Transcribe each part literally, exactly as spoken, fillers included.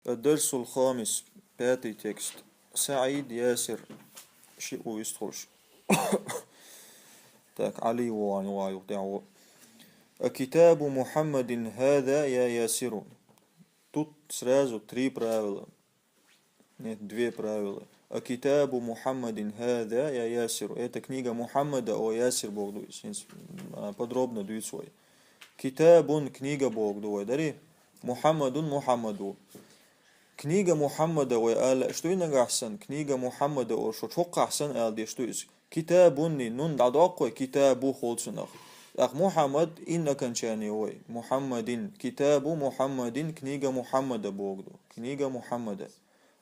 الدرس الخامس, пятый текст. СаӀид, Ясир, ши у вистхуш. Так, Али вон ваю тяу. أكتاب محمد هذا يا ياسر. Тут сразу три правила. Нет, две правила. أكتاب محمد هذا يا ياسر. Это книга Мухаммада, о Ясир, Бог дуйс. Подробно дуйс вай. كتاب, книга, Бог дуй, дари. محمد, Мухаммаду. Книга Мухаммада вай ала, что и нагахсан, книга Мухаммада, о, шо чоккахсан ал де, что из. كتاب, нун дадоккой, كتاب хулцунах. Ах Мухаммад ин окончание вай. محمد. كتاب محمد, книга Мухаммада, Бог ду. Книга Мухаммада.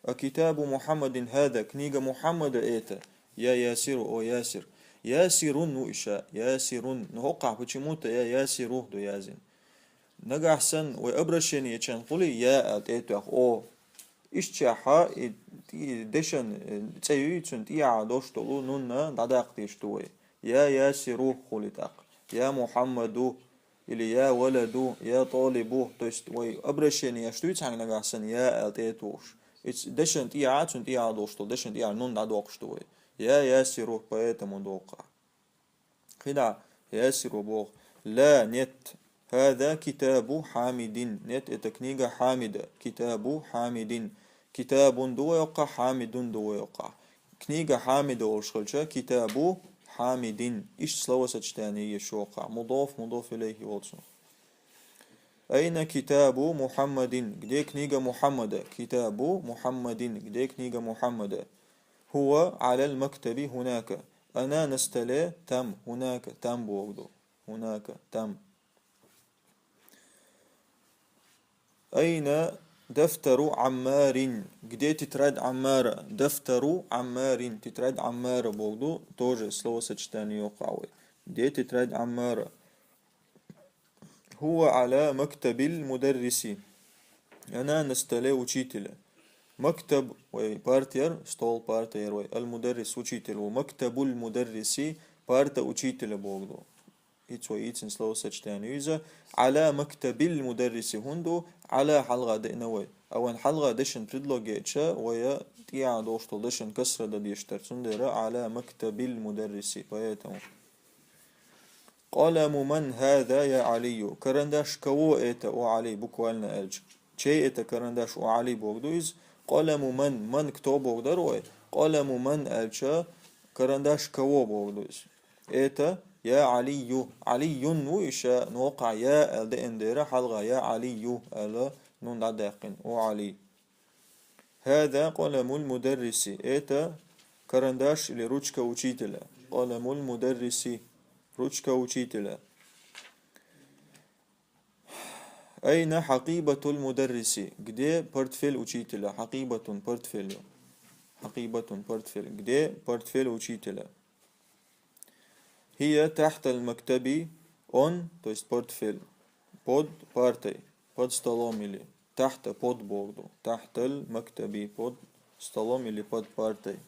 أكتاب محمد هذا, книга Мухаммада это. يا ياسر, о Ясир. ياسر, ну иша, ياسر. Ну хокках почему-то يا ياسر ду язин. Нагахсан вай обращение чан хули, я ал тетах, о. Ишчаха и, и дешан, э, цеюй цун тия доштолу нунна дадак дешту вай. يا ياسر хули так. يا محمد или يا ولد, يا طالب. То есть вай обращение, что и цанг нагахсан, я ал тетуш. Ит дешан тия цун тия доштол, дешан тия нун дадокшту вай. يا ياسر, поэтому дока. Хида, Ясиру бог. لا, нет. هذا كتاب حامد. Нет, это книга Хамида. كتاب حامد. كتاب дуйокка, حامد дуйокка. Книга Хамида олшхалча, كتاب حامد. Иш словосочетание ешокка. مضاف, مضاف إليه олцун. أين كتاب محمد? Где книга Мухаммада? كتاب محمد. Где книга Мухаммада? هو على المكتب هناك. Она на столе там, هناك, там Бог ду. هناك, там. أين دفتر عمار? Где тетрадь Аммара? دفتر عمار, тетрадь Аммара Бог ду, тоже словосочетание йокавы. Где тетрадь Аммара? هو على مكتب المدرس. Она на столе учителя. مكتب, вай, партер, стол, партер, вай. المدرس, учитель, вай. مكتب المدرس, парта учителя Бог ду. Ицо ицин словосочетание юза. على مكتب المدرس, хунду, على хьалга дена вай. Аван хьалга дешан предлоге ча, вая тия доштол дешан касра да дештар. Цундера على مكتب المدرس. Поэтому. قلم من هذا يا علي؟ Карандаш кого это, о Али, буквально эльч. Чей это карандаш, о Али, Бог ду из? قلم من, من кто Бог дарой? قلم من эльча, карандаш кого Бог ду из? Это يا علي. علي ну иша, нока я эл де эндера, хьалга يا علي эл нун дадакин, о Али. هذا قلم المدرس. Это карандаш или ручка учителя. قلم المدرس. Ручка учителя. أين حقيبة المدرس? Где портфель учителя? حقيبة, портфель. حقيبة, портфель. Где портфель учителя? هي تحت المكتب, он, то есть портфель, под партой, под столом или تحت, под Бог ду, تحت المكتب, под столом или под партой.